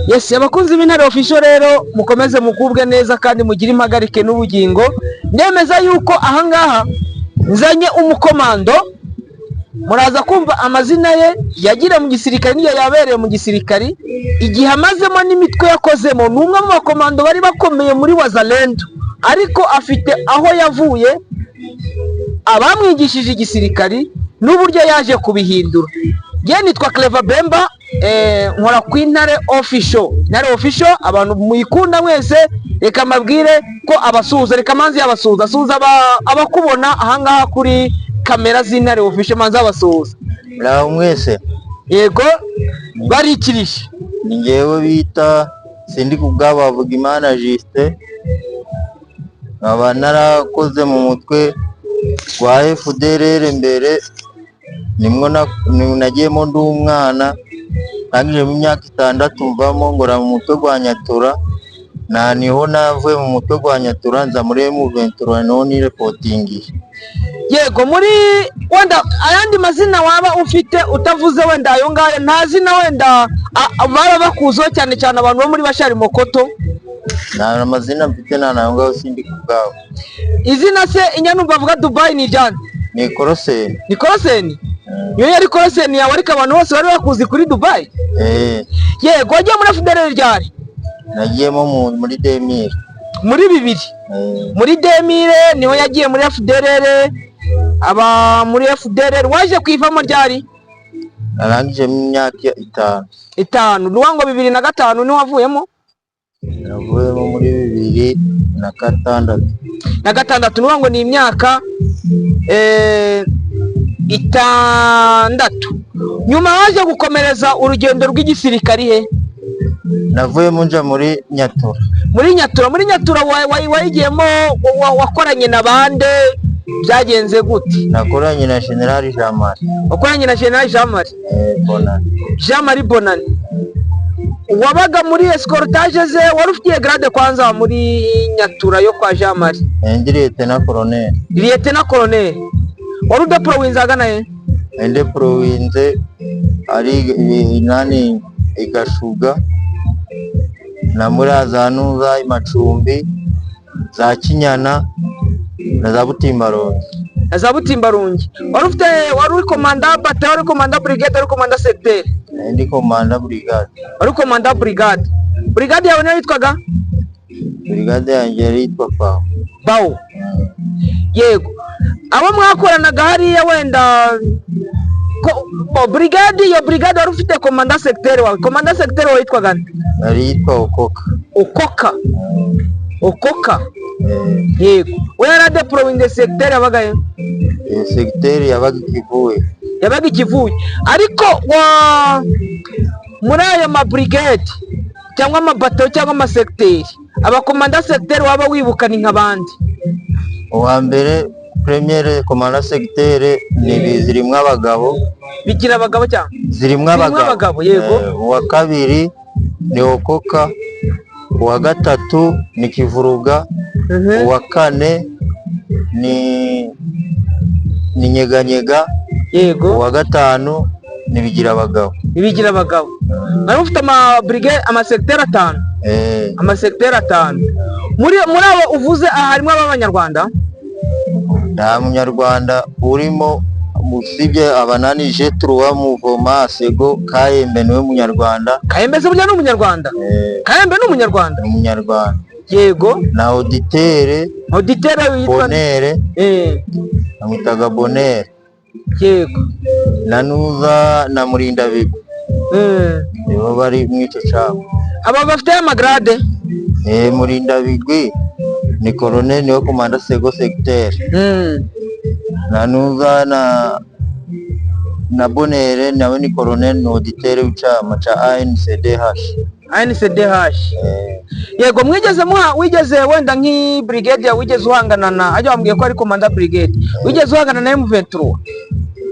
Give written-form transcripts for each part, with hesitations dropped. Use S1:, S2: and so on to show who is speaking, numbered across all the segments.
S1: Yes, abakunzi b'Intare Official rero, mukomeze mugubwe neza kandi mugire impagarike n'ubugingo. Ndemeza yuko ahangaha nzanye umukomando, muraza kumva amazina ye, yagiriye mu gisirikare n'iyo yabereye mu gisirikari, igihe amazemo n'imitwe yakozemo. Ni umwe mu bakomando bari bakomeye muri Wazalendo, ariko afite aho yavuye, abamwigishije igisirikari n'uburyo yaje kubihindura. Njye nitwa Clever Bemba, nkora ku Intare Official. Intare Official abantu muyikunda mwese, reka mbabwire ko abasuhuza. Reka manzi yabasuhuza, asuhuza abakubona ahangaha kuri kamera z'Intare Official. Manzi abasuhuza.
S2: Muraho mwese.
S1: Yego, barikirije.
S2: Ni njyewe bita Sindikubwabo Havugimana Justin, nkaba narakoze mu mutwe wa FDLR mbere, nimwo nagiyemo ndi umwana, ndangijemo imyaka 6 mvamo, ngora mu mutwe gwa Nyatura, na niho navuye mu mutwe gwa Nyatura nza muri M23, niho nirepotingiye.
S1: Yego, muri wenda ayandi mazina waba ufite utavuze wenda ayo ngayo, nta zina wenda baba bakuziho cyane cyane abantu bo muri Bashari Mokoto?
S2: Nta mazina mfite, nta nayo ngaho Sindikubwabo.
S1: Izina se inyanumva bavuga Dubai ni iryande?
S2: Ni Koroseni.
S1: Ni Koroseni? Iyo yari call sign yawe, ariko abantu bose bari bakuzi kuri Dubai?
S2: Eh.
S1: Yego, wagiye muri FDLR ryari?
S2: Nagiyemo muri 2000.
S1: Muri 2000?
S2: Eh.
S1: Muri 2000 niho yagiye muri FDLR. Aba muri FDLR, waje kwivamo ryari?
S2: Narangijemo imyaka 5.
S1: 5, ni ngo 2005 niho wavuyemo?
S2: Navuyemo muri 2006.
S1: Na gatandatu, ni ngo ni imyaka 6. Nyuma waje gukomereza urugendo rw'igisirikari he?
S2: Navuyemo nja muri Nyatura.
S1: Muri Nyatura. Muri Nyatura wayigiyemo, wakoranye na bande? Byagenze gute?
S2: Nakoranye na General Jean Marie.
S1: Wakoranye na General Jean Marie?
S2: Eh, Bonane.
S1: Jean Marie Bonane. Wabaga muri escortage ze? Wari ufitiye grade kwanza muri Nyatura yo kwa Jean Marie?
S2: Ndi lieutenant colonel.
S1: Lieutenant colonel. Wari udeporowinze ahagana he?
S2: Ndi province ari nani igashuga na muri za Ntuza, Imacumbi, za Kinyana na za Butimbarongi.
S1: Na za Butimbarungi. Wari ufite, wari uri commandant bataillon, wari commandant brigade, wari commandant secteur?
S2: Ndi commandant brigade.
S1: Wari commandant brigade. Brigade yawe niyo yitwaga?
S2: Brigade yanjye yari yitwa Pawo.
S1: Bawo. Yego, abo mwakoranaga hariya wenda brigade, iyo brigade wari ufite commandant secteur wawe, commandant secteur wawe yitwaga nde?
S2: Yari yitwa Okoka.
S1: Okoka. Okoka.
S2: Eh.
S1: Yego, we yari adeporowinze secteur yabaga he?
S2: Secteur yabaga Ikivuye.
S1: Yabaga Ikivuye. Ariko wa muri ayo mabrigade cyangwa amabatayo cyangwa amasegiteri, abakomanda secteur waba wibuka ni nk'abandi?
S2: Uwa mbere, premier commandant secteur ni Bizirimwo Abagabo.
S1: Bigira Abagabo cyangwa
S2: Zirimwo
S1: Zirimwo
S2: Abagabo.
S1: Abagabo, yego.
S2: Uwa kabiri ni Okoka, uwa gatatu ni Kivuruga, uwa kane ni Nyeganyega, uwa gatanu ni Bigira Abagabo.
S1: Bigira Abagabo. Mwari mufite amabrigade, amasegiteri atanu?
S2: Eh.
S1: Amasegiteri atanu. Muri abo uvuze aha harimo ab'Abanyarwanda?
S2: Nta munyarwanda urimo usibye abanani G3 Muvoma Sego. Kayembe niwe munyarwanda.
S1: Kayembe se burya ni umunyarwanda?
S2: Eh.
S1: Kayembe ni umunyarwanda?
S2: Ni umunyarwanda.
S1: Yego.
S2: Na auditeur.
S1: Auditeur witwa?
S2: Bonere. Namwitaga Bonere. Na Nuza na Murindabigwi. Nibo bari mu ico cabo.
S1: Aba bafite amagrade?
S2: Eh, Murindabigwi ni colonel, niwe commandant second secteur. Na Nuza na Bonere nawe ni colonel, ni auditeur w'icama ca ANCDH.
S1: ANCDH.
S2: Eh.
S1: Yego, mwigeze muha, wigeze wenda nk'i brigade yawe, wigeze uhangana na ajya wambwiye ko ari commandant brigade, wigeze uhangana na M23?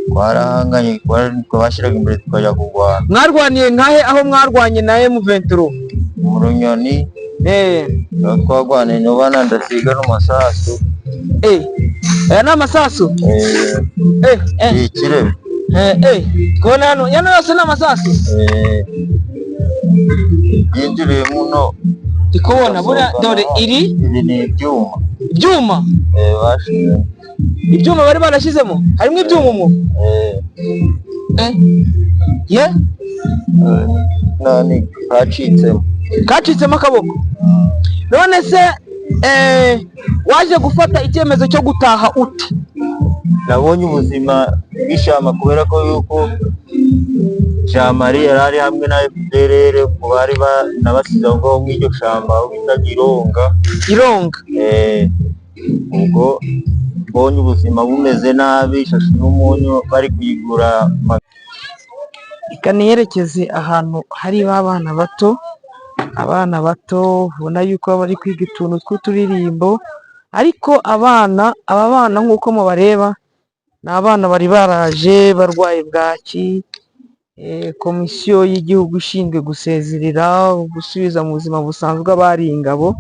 S2: Twarahanganye, twabashiraga imbere tukajya kurwana.
S1: Mwarwaniye nkahe aho mwarwanye na M23?
S2: Mu Runyoni. Niho twagwaniye, niho banandasiga n'amasasu.
S1: Eh, aya ni amasasu?
S2: Eh.
S1: Eh eh.
S2: Ikirebe.
S1: Eh eh, kubona hano yano yose ni amasasu?
S2: Eh. Byinjiriye muno.
S1: Ndi kubona buriya, dore iri.
S2: Ibi ni ibyuma.
S1: Ibyuma?
S2: Bashyizemo.
S1: Ibyuma bari barashyizemo, harimo ibyuma umu?
S2: Eh.
S1: Eh. Ye.
S2: Nani kacitsemo.
S1: Kacitsemo akaboko. None se waje gufata icyemezo cyo gutaha ute?
S2: Nabonye ubuzima bw'ishyamba, kubera ko yuko Jamari yari ari hamwe na FDLR, mu bari nabasize aho ngaho mw'iryo shamba aho bita Gironga.
S1: Ironga.
S2: Ubwo mbonye ubuzima bumeze nabi, ishashi n'umunyu bari kuyigura.
S1: Reka niyerekeze ahantu hari ba bana bato, abana bato ubona yuko bari kwiga utuntu tw'uturirimbo. Ariko abana, aba bana nk'uko mubareba, ni abana bari baraje barwaye bwaki. Komisiyo y'igihugu ishinzwe gusezerera, gusubiza mu buzima busanzwe abari ingabo,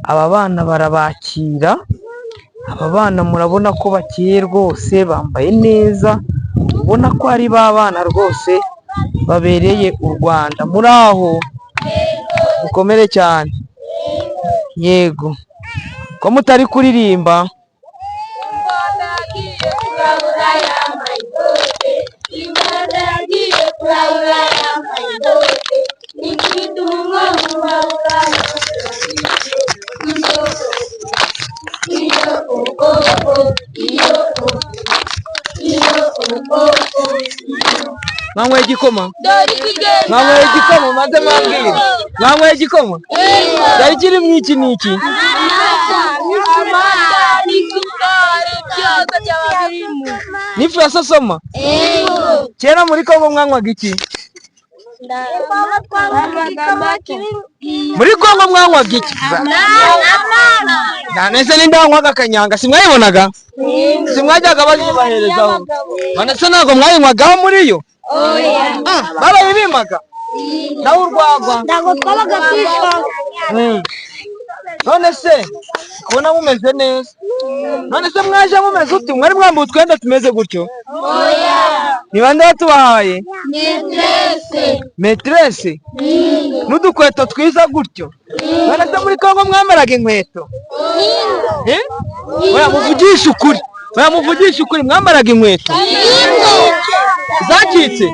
S1: aba bana barabakira. Aba bana murabona ko bakeye rwose, bambaye neza, ubona ko ari ba bana rwose babereye u Rwanda. Muri aho mukomere cyane. Yego, ko mutari kuririmba?
S3: Yagiye kurahura yambaye ikote, imbata yagiye kurahura yambaye ikote, ikubita umwami urahura. Iyo iyo oh iyo iyo oh iyo.
S1: Mwanyweye igikoma?
S3: Dore ikigenda.
S1: Mwanyweye igikoma? Maze mwambwira, mwanyweye igikoma? Cyari kirimo iki n'iki?
S3: Amata n'isukari, byose byaba birimo.
S1: N'ifu ya sosoma? Kera muri Kongo mwanywaga iki? Muri Kongo mwanywaga iki? None ninde wanywaga akanyanga? Simwayibonaga? Simwajyaga bayibaherezaho? None se ntabwo mwayinywagaho muri yo? Barayibimaga nawe urwagwa?
S4: Ntabwo twabaga twishaka.
S1: None se kubona mumeze neza, none se mwaje mumeze uti? Mwari mwambaye utwenda tumeze gutyo? Ni bande batubahaye? Maîtresse n'udukweto twiza gutyo. None se muri Kongo mwambaraga inkweto? Eh? Oya, muvugishe ukuri. Oya, muvugishe ukuri, mwambaraga inkweto zacitse?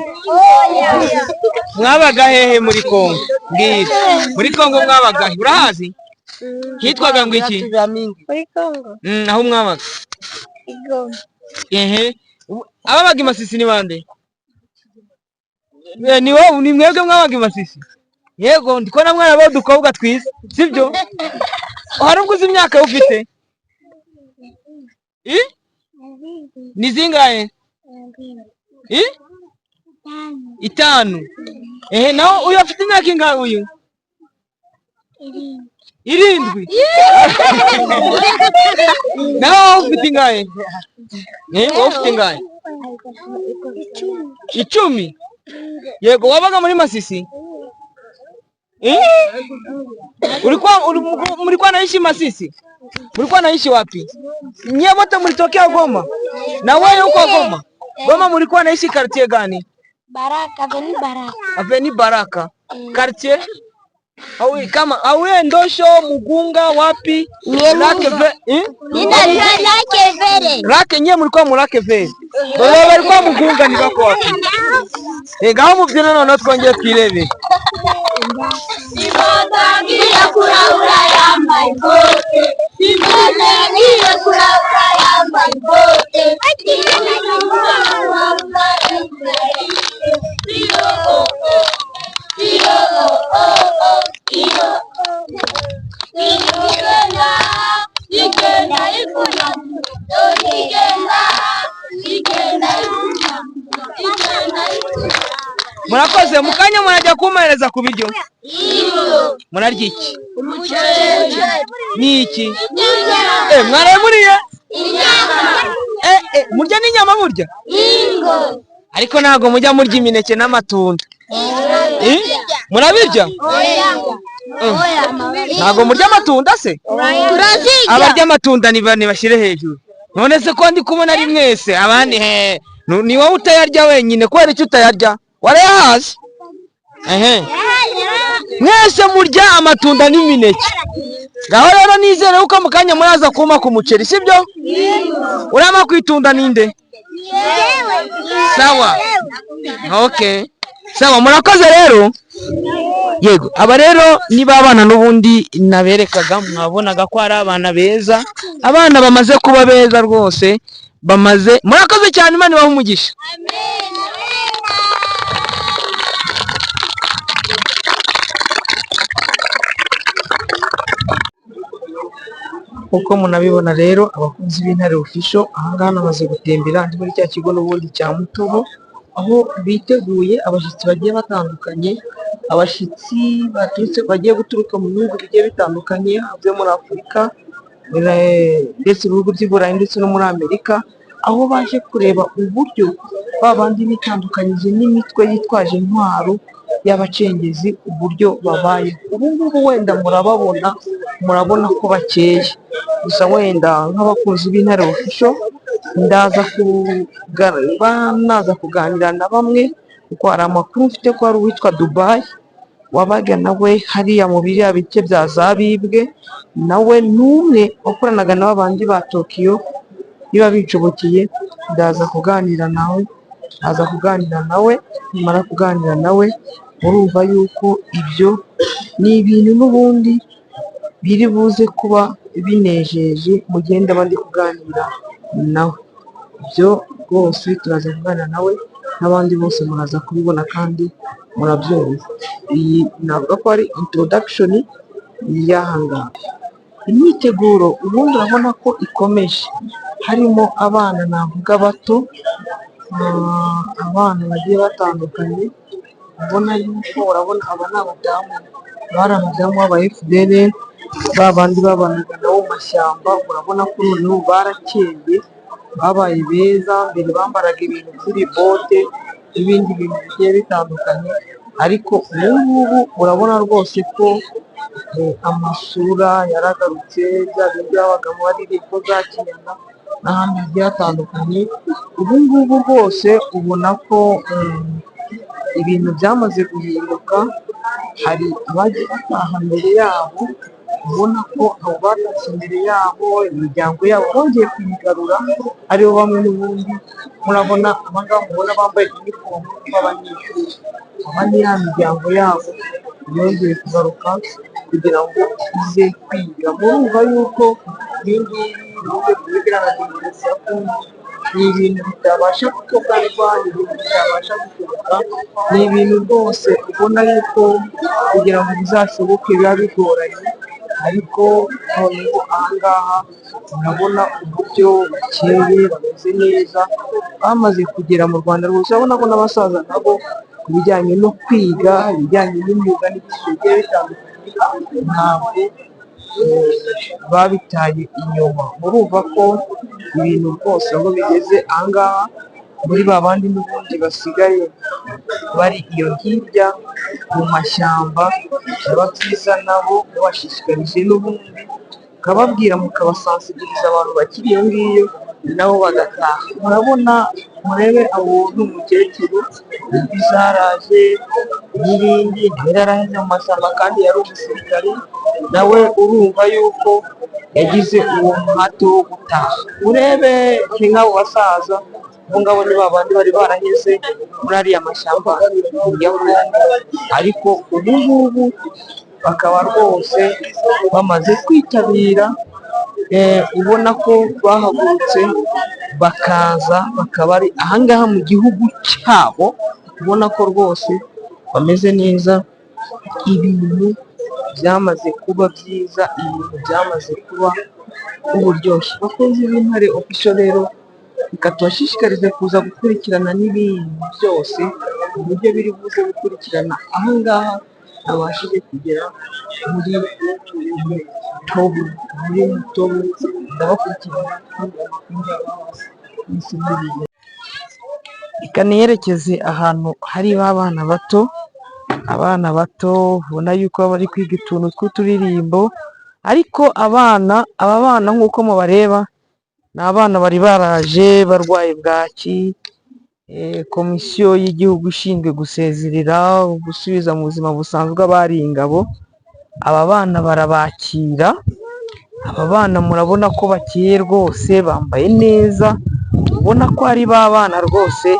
S1: Mwabaga hehe muri Kongo? Mbwira, muri Kongo mwabaga he? Urahazi? Hitwaga ngo iki?
S4: Muri Kongo?
S1: Aho mwabaga.
S4: Igoma.
S1: Ehe, ababaga i Masisi ni bande? Ni wowe, ni mwebwe mwabaga i Masisi? Yego, ndi kubona mwana udukobwa twiza, sibyo? Hari ubwo uzi imyaka ufite? I? Ni zingahe? I? 5. Ehe, naho uyu afite imyaka ingahe uyu? 7. Naho wowe ufite ingahe? Wowe ufite ingahe? 10. Yego, wabaga muri Masisi? Eh? Ulikuwa mlikuwa naishi Masisi? Mlikuwa naishi wapi? Nyie wote mlitokea Goma? Na wewe uko Goma? Goma mlikuwa naishi quartier gani?
S4: Baraka, Avenue Baraka.
S1: Avenue Baraka. Quartier? Au kama au wewe Ndosho, Mugunga, wapi? Lake ve, eh?
S4: Lake Vere.
S1: Lake, nyie mlikuwa mu Lake Vere. Baba walikuwa Mugunga, ni bako wapi? Eh, ngaho mubyina noneho twongeye twirebe.
S3: Imbata yagiye kurahura yambaye ikote, imbata yagiye kurahura yambaye ikote, ikubita umwami urahura. Iyo iyo iyo igenda igenda ivuna, igenda igenda ivuna, igenda ivuna.
S1: Murakoze, mu kanya murajya kumpereza ku biryo. Murarya iki? Ni iki? Mwaraye muriye? Murya n'inyama burya? Ariko ntabwo mujya murya imineke n'amatunda. Eh? Murabirya? Ntabwo murya amatunda se?
S4: Turazirya.
S1: Abarya amatunda ni bane, bashyire hejuru. None se ko ndi kubona ari mwese, abandi he? Ni wowe utayarya wenyine, kubera icyo utayarya? Warayahaze? Ehe, mwese murya amatunda n'imineke. Ngaho rero nizere yuko mu kanya muraza kuma ku muceri, sibyo? Urama ku itunda ninde? Sawa, okay, sawa, murakoze rero. Yego, aba rero niba abana n'ubundi naberekaga, mwabonaga ko ari abana beza, abana bamaze kuba beza rwose, bamaze. Murakoze cyane, Imana ibahe umugisha. Nk'uko munabibona rero, abakunzi b'Intare Official, ahangaha namaze gutembera ndi muri cya kigo n'ubundi cya Mutobo, aho biteguye abashyitsi bagiye batandukanye, abashyitsi baturutse, bagiye guturuka mu bihugu bigiye bitandukanye byo muri Afurika ndetse ibihugu by'i Burayi ndetse no muri Amerika, aho baje kureba uburyo ba bandi bitandukanyije n'imitwe yitwaje intwaro y'abacengezi, uburyo babayeho. Ubu ngubu wenda murababona, murabona ko bakeye. Gusa wenda nk'abakunzi b'Intare Official, ndaza naza kuganira na bamwe, kuko hari amakuru mfite ko hari uwitwa Dubai wabaga nawe hariya mu biriya bice bya za Bibwe, nawe ni umwe wakoranaga na babandi ba Tokiyo. Niba binshobokeye ndaza kuganira nawe, ndaza kuganira nawe, nimara kuganira nawe murumva yuko ibyo ni ibintu n'ubundi biri buze kuba binejeje mu gihe ndaba ndi kuganira nawe. Ibyo rwose turaza kuganira nawe n'abandi bose muraza kubibona kandi murabyumva. Iyi navuga ko ari introduction y'aha ngaha. Imyiteguro ubundi urabona ko ikomeje, harimo abana navuga bato, abana bagiye batandukanye, ubona yuko urabona aba ni abadamu, bari abadamu b'aba FDLR, ba bandi babanaga nabo mu mashyamba, urabona ko noneho barakeye, babaye beza, mbere bambaraga ibintu by'ibibote n'ibindi bintu bigiye bitandukanye, ariko ubu ngubu urabona rwose ko amasura yaragarutse, bya bindi babagamo baririmba za Kinyana n'ahandi hagiye hatandukanye, ubu ngubu rwose ubona ko ibintu byamaze guhinduka, hari abagiye bataha mbere yabo, ubona ko abo batashye imbere yabo, imiryango yabo bongeye kuyigarura, aribo bamwe n'ubundi murabona aba ngaba mubona bambaye inifomu b'abanyeshuri, aba ni ya miryango yabo yongeye kugaruka kugira ngo ize kwiga. Murumva yuko ibi ngibi ibihugu byegerana demokarasi ya Kongo, ni ibintu bitabasha gukorwa, ni ibintu bitabasha gushoboka, ni ibintu rwose ubona yuko kugira ngo bizashoboke biba bigoranye, ariko noneho aha ngaha murabona uburyo bakeye, bameze neza, bamaze kugera mu Rwanda rwose, urabona ko n'abasaza nabo ku bijyanye no kwiga, ibijyanye n'imyuga n'ibindi bigiye bitandukanye, ntabwo babitaye inyuma. Murumva ko ibintu rwose aho bigeze aha ngaha, muri ba bandi n'ubundi basigaye bari iyo hirya mu mashyamba, byaba byiza nabo mubashishikarije n'ubundi mukababwira, mukabasansibiliza abantu bakiri iyo ngiyo nabo bagataha. Murabona, murebe abo ni umukecuru, imvi zaraje n'ibindi, nawe yaraheze mu mashyamba kandi yari umusirikare, nawe urumva yuko yagize uwo muhate wo gutaha. Urebe ni nk'abo basaza, abo ngabo ni ba bandi bari baraheze muri ariya mashyamba ya Kongo, ariko ubu ngubu bakaba rwose bamaze kwitabira, ubona ko bahagurutse bakaza bakaba ari aha ngaha mu gihugu cyabo, ubona ko rwose bameze neza, ibintu byamaze kuba byiza, ibintu byamaze kuba uburyoshye. Bakunzi b'Intare Official rero, reka tubashishikarize kuza gukurikirana n'ibindi byose, uburyo biri buze gukurikirana aha ngaha nabashije kugera muri Mutobo, muri Mutobo ndabakurikirana kandi amakuru ndabaha. Reka nerekeze ahantu hari abana bato, abana bato ubona yuko bari kwiga utuntu tw'uturirimbo, ariko abana, aba bana nk'uko mubareba ni abana bari baraje barwaye bwaki, Komisiyo y'igihugu ishinzwe gusezerera, gusubiza mu buzima busanzwe abari ingabo, aba bana barabakira. Aba bana murabona ko bakeye rwose, bambaye neza, ubona ko ari ba bana rwose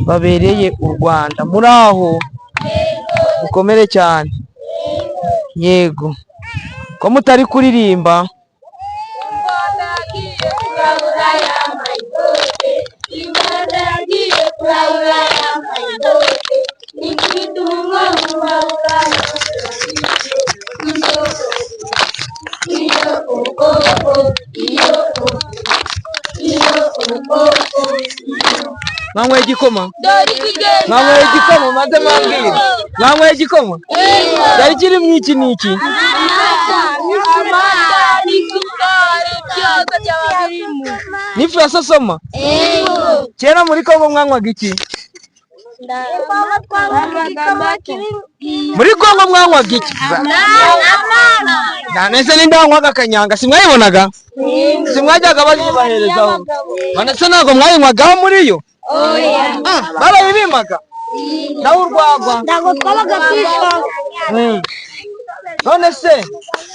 S1: babereye u Rwanda. Muri aho mukomere cyane. Yego, ko mutari kuririmba?
S3: Yagiye kurahura yambaye ikote, imbata yagiye kurahura yambaye ikote, ikubita umwami urahura. Iyo iyo oh iyo iyo oh.
S1: Mwanyweye igikoma?
S3: Dore ikigenda.
S1: Mwanyweye igikoma? Maze mwambwira, mwanyweye igikoma cyari kirimo iki n'iki?
S3: Amata n'isukari, byose byaba birimo.
S1: N'ifu ya sosoma? Kera muri Kongo mwanywaga iki? Muri Kongo mwanywaga iki? None ninde wanywaga akanyanga? Simwayibonaga? Simwajyaga bayibaherezaho? None se ntabwo mwayinywagaho muri yo? Barayibimaga nawe urwagwa?
S4: Ntabwo twabaga twishaka.
S1: None se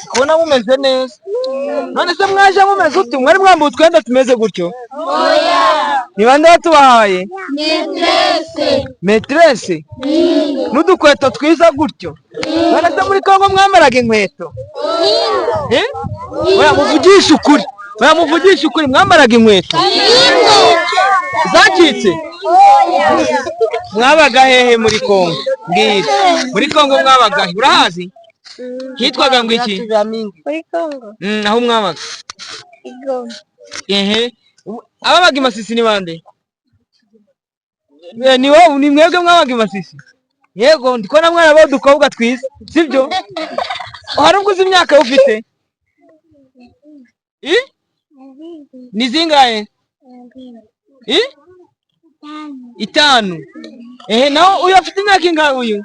S1: kubona mumeze neza, none se mwaje mumeze uti? Mwari mwambaye utwenda tumeze gutyo? Ni bande batubahaye? Maîtresse n'udukweto twiza gutyo? None se muri Kongo mwambaraga inkweto? Eh? Oya, muvugishe ukuri. Oya, muvugishe ukuri, mwambaraga inkweto zacitse? Mwabaga hehe muri Kongo? Mbwira, muri Kongo mwabaga he? Urahazi? Hitwaga ngo iki?
S4: Muri Kongo.
S1: Aho mwabaga?
S4: Igoma.
S1: Ehe, ababaga i Masisi ni bande? Ni wowe, ni mwebwe mwabaga i Masisi? Yego, ndi kubona mwana udukobwa twiza, sibyo? Hari ubwo uzi imyaka ufite? I? Ni zingahe? I? 5. Ehe, naho uyu afite imyaka ingahe uyu?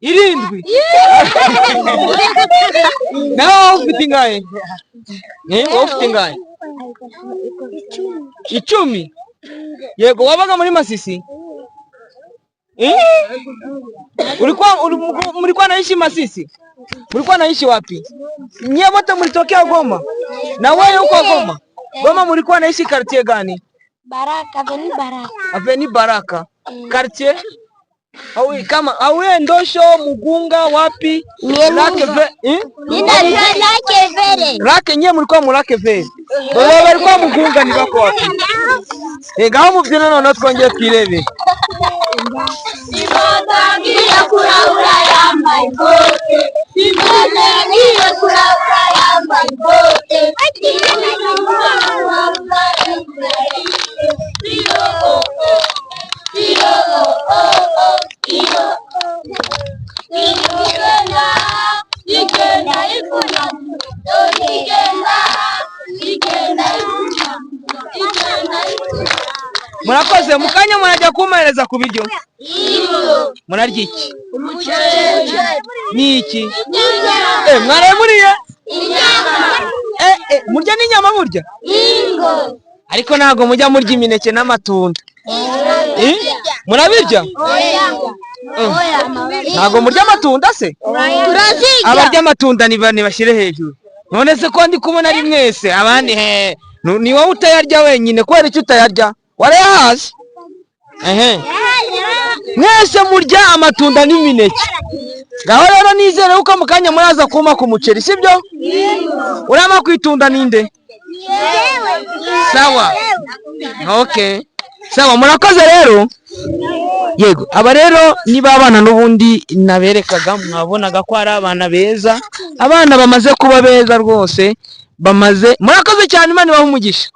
S1: 7. Naho wowe ufite ingahe? Wowe ufite ingahe? 10. Yego, wabaga muri Masisi? Eh? Ulikuwa mlikuwa naishi Masisi? Mlikuwa naishi wapi? Nyie wote mlitokea Goma? Na wewe uko Goma? Goma mlikuwa naishi quartier gani?
S4: Baraka, Avenue Baraka.
S1: Avenue Baraka. Quartier? Au kama au wewe Ndosho, Mugunga, wapi? Lake ve, eh?
S4: Lake Vere.
S1: Lake, nyie mlikuwa mu Lake Vere. Baba balikuwa Mugunga, ni bako wapi? Eh, ngaho mubyina noneho twongeye twirebe.
S3: Imbata yagiye kurahura yambaye ikote, imbata yagiye kurahura yambaye ikote, ikubita umwami urahura. Iyo iyo iyo igenda igenda ifuna, igenda igenda ifuna, igenda ifuna.
S1: Murakoze, mukanya murajya kumereza ku biryo. Murarya iki? Ni iki? Mwaraye muriye? Murya n'inyama burya? Ariko ntabwo mujya murya imineke n'amatunda. Eh? Murabirya? Ntabwo murya amatunda se?
S4: Turazirya.
S1: Abarya amatunda ni bane, bashyire hejuru. None se ko ndi kubona ari mwese, abandi he? Ni wowe utayarya wenyine, kubera icyo utayarya? Warayahaze? Ehe. Mwese murya amatunda n'imineke. Ngaho rero nizere yuko mu kanya muraza kuma ku muceri, sibyo? Urama ku itunda ninde? Sawa. Okay. Sawa, murakoze rero. Yego, aba rero niba abana n'ubundi naberekaga, mwabonaga ko ari abana beza, abana bamaze kuba beza rwose, bamaze. Murakoze cyane, Imana ibahe umugisha.